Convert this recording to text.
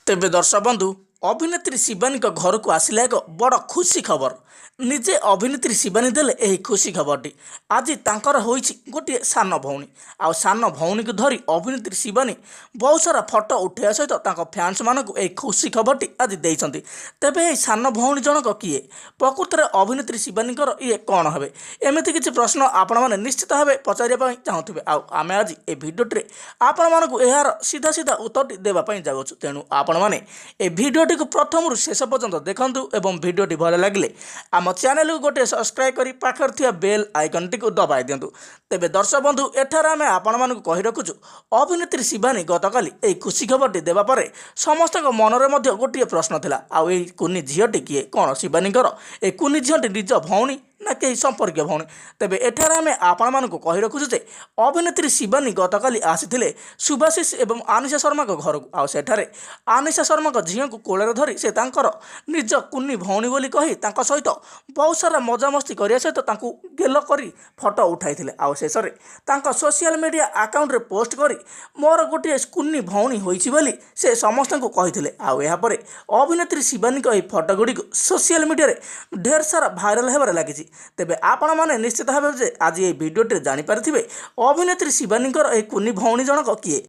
ତେବେ ଦର୍ଶକ ବନ୍ଧୁ, ଅଭିନେତ୍ରୀ ଶିବାନୀଙ୍କ ଘରକୁ ଆସିଲା ଏକ ବଡ଼ ଖୁସି ଖବର। ନିଜେ ଅଭିନେତ୍ରୀ ଶିବାନୀ ଦେଲେ ଏହି ଖୁସି ଖବରଟି। ଆଜି ତାଙ୍କର ହୋଇଛି ଗୋଟିଏ ସାନ ଭଉଣୀ। ଆଉ ସାନ ଭଉଣୀକୁ ଧରି ଅଭିନେତ୍ରୀ ଶିବାନୀ ବହୁତ ସାରା ଫଟୋ ଉଠାଇବା ସହିତ ତାଙ୍କ ଫ୍ୟାନ୍ସମାନଙ୍କୁ ଏହି ଖୁସି ଖବରଟି ଆଜି ଦେଇଛନ୍ତି। ତେବେ ଏହି ସାନ ଭଉଣୀ ଜଣକ କିଏ? ପ୍ରକୃତରେ ଅଭିନେତ୍ରୀ ଶିବାନୀଙ୍କର ଇଏ କ'ଣ ହେବେ? ଏମିତି କିଛି ପ୍ରଶ୍ନ ଆପଣମାନେ ନିଶ୍ଚିତ ଭାବେ ପଚାରିବା ପାଇଁ ଚାହୁଁଥିବେ। ଆଉ ଆମେ ଆଜି ଏ ଭିଡ଼ିଓଟିରେ ଆପଣମାନଙ୍କୁ ଏହାର ସିଧା ସିଧା ଉତ୍ତରଟି ଦେବା ପାଇଁ ଯାଉଅଛୁ। ତେଣୁ ଆପଣମାନେ ଏ ଭିଡ଼ିଓଟିକୁ ପ୍ରଥମରୁ ଶେଷ ପର୍ଯ୍ୟନ୍ତ ଦେଖନ୍ତୁ ଏବଂ ଭିଡ଼ିଓଟି ଭଲ ଲାଗିଲେ ଆମ ଚ୍ୟାନେଲକୁ ଗୋଟିଏ ସବସ୍କ୍ରାଇବ୍ କରି ପାଖରେ ଥିବା ବେଲ୍ ଆଇକନ୍ଟିକୁ ଦବାଇ ଦିଅନ୍ତୁ। ତେବେ ଦର୍ଶକ ବନ୍ଧୁ, ଏଠାରେ ଆମେ ଆପଣମାନଙ୍କୁ କହି ରଖୁଛୁ, ଅଭିନେତ୍ରୀ ଶିବାନୀ ଗତକାଲି ଏହି ଖୁସି ଖବରଟି ଦେବା ପରେ ସମସ୍ତଙ୍କ ମନରେ ମଧ୍ୟ ଗୋଟିଏ ପ୍ରଶ୍ନ ଥିଲା, ଆଉ ଏଇ କୁନି ଝିଅଟି କିଏ? କ'ଣ ଶିବାନୀଙ୍କର ଏ କୁନି ଝିଅଟି ନିଜ ଭଉଣୀ ନା କେହି ସମ୍ପର୍କୀୟ ଭଉଣୀ? ତେବେ ଏଠାରେ ଆମେ ଆପଣମାନଙ୍କୁ କହି ରଖୁଛୁ ଯେ ଅଭିନେତ୍ରୀ ଶିବାନୀ ଗତକାଲି ଆସିଥିଲେ ସୁଭାଶିଷ ଏବଂ ଆନିଷା ଶର୍ମାଙ୍କ ଘରକୁ। ଆଉ ସେଠାରେ ଆନିଷା ଶର୍ମାଙ୍କ ଝିଅଙ୍କୁ କୋଳରେ ଧରି ସେ ତାଙ୍କର ନିଜ କୁନି ଭଉଣୀ ବୋଲି କହି ତାଙ୍କ ସହିତ ବହୁତ ସାରା ମଜାମସ୍ତି କରିବା ସହିତ ତାଙ୍କୁ ଗେଲ କରି ଫଟୋ ଉଠାଇଥିଲେ। ଆଉ ଶେଷରେ ତାଙ୍କ ସୋସିଆଲ ମିଡ଼ିଆ ଆକାଉଣ୍ଟରେ ପୋଷ୍ଟ କରି ମୋର ଗୋଟିଏ କୁନି ଭଉଣୀ ହୋଇଛି ବୋଲି ସେ ସମସ୍ତଙ୍କୁ କହିଥିଲେ। ଆଉ ଏହାପରେ ଅଭିନେତ୍ରୀ ଶିବାନୀଙ୍କ ଏହି ଫଟୋ ଗୁଡ଼ିକୁ ସୋସିଆଲ ମିଡ଼ିଆରେ ଢେର ସାରା ଭାଇରାଲ ହେବାରେ ଲାଗିଛି। ତେବେ ଆପଣମାନେ ନିଶ୍ଚିତ ଭାବେ ଯେ ଆଜି ଏହି ଭିଡ଼ିଓଟିରେ ଜାଣିପାରିଥିବେ ଅଭିନେତ୍ରୀ ଶିବାନୀଙ୍କର ଏହି କୁନି ଭଉଣୀ ଜଣକ କିଏ।